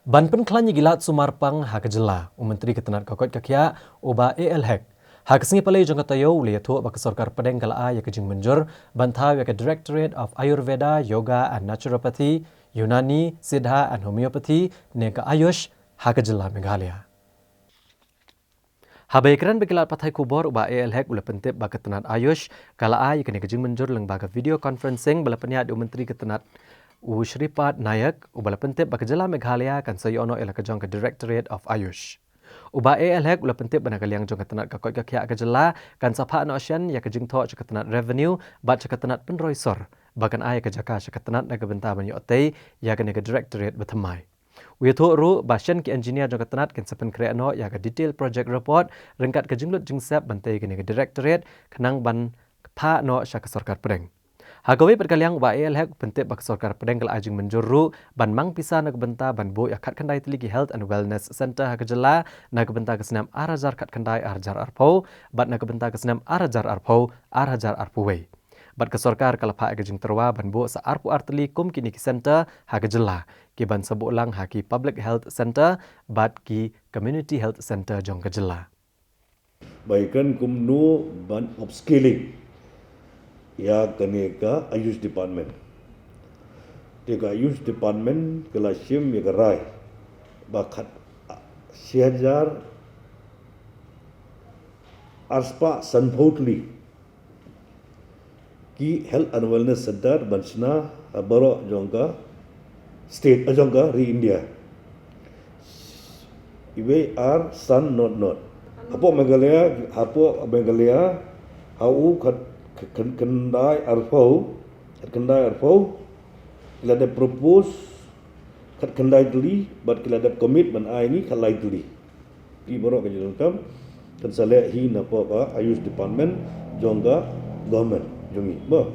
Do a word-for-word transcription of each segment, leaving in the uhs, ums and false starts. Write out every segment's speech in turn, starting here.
Ban pynkhlaiñ ïa ki lad sumar pang ha ka jylla, u Myntri ka tnat ka koit ka khiah, u Bah A L Hek, ha ka sngi Palei jong ka taïew u la ïathuh ba ka sorkar pdeng ka la ai ïa ka jingmynjur ban thaw ïa ka Directorate of Ayurveda, Yoga and Naturopathy, Unani, Siddha and Homeopathy ne ka AYUSH ha ka jylla Meghalaya. Haba ïakren bad ki lad pathai khubor, u Bah A L Hek u la pyntip ba ka tnat AYUSH ka la ai ïa kane ka jingmynjur lyngba ka video conferencing ba la pynïaid da u Myntri ka tnat, u Shripad Nayak, uba la pyntip ba ka jylla Meghalaya kan sa ïoh noh ïa la ka jong ka Directorate of AYUSH. U Bah A L Hek u la pyntip ba na ka liang jong ka tnat ka koit ka khiah ka jylla kan sa phah noh shen ïa ka jingthoh sha ka tnat Revenue bad sha ka tnat pynroi sor ba kan ai ïa ka jaka sha ka tnat na ka bynta ban ïoh tei ïa kane ka Directorate ba thymmai. U ïathuh ruh ba shen ki engineer jong ka tnat kin sa pynkhreh noh ïa ka detail project report ryngkat ka jinglut jingsep ban tei ïa kane ka Directorate khnang ban phah noh sha ka sorkar pdeng. Ha kawei pat ka liang, u Bah A L Hek u pyntip ba ka sorkar pdeng ka la ai jingmynjur ruh ban mang pisa na ka bynta ban buh ïa khatkhyndai tylli ki Health and Wellness Centre ha ka jylla na ka bynta ka snem ar hajar khatkhyndai ar hajar arphew bad na ka bynta ka snem ar hajar arphew ar hajar arphew wei. Bad ka sorkar ka la phah ïa ka jingtyrwa ban buh sa arphew ar tylli kum kine ki centre ha ka jylla, ki ban sa buh lang ha ki Public Health Centre bad ki Community Health Centre jong ka jylla. Ba ïakren kumno ban upskilling ïa kane ka AYUSH department. Te ka AYUSH department ka la shim ïa ka rai ba khat shi hajar arspah sanphew tylli ki Health and Wellness Centre ban shna ha baroh jong ka state, eh, jong ka ri India. Iwei ar san not not. Hapoh Meghalaya, hapoh Meghalaya, ha u khat, khat, khatkhyndai arphew, khatkhyndai arphew, ki la dep propose khatkhyndai tylli, bad ki la dep commit ban ai ngi khatlai tylli. Ki baroh ka jingdonkam kan sa leh hi napoh ka AYUSH department jong ka government jong ngi. Mo.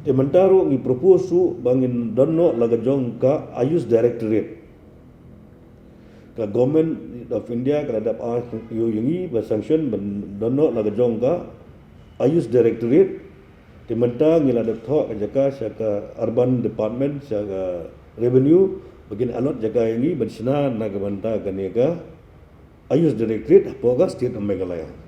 Te mynta ruh ngi propose ruh ba ngin don noh la ka jong ka AYUSH Directorate. Ka Government of India ka la dep ai ïa ngi ba sanction ban don noh la ka jong ka AYUSH Directorate. Te mynta ngi la dep thoh ka jaka sha ka Urban Department, sha ka Revenue, ba kin allot jaka ïa ngi ban shna na ka bynta kane ka AYUSH Directorate hapoh ka State of Meghalaya.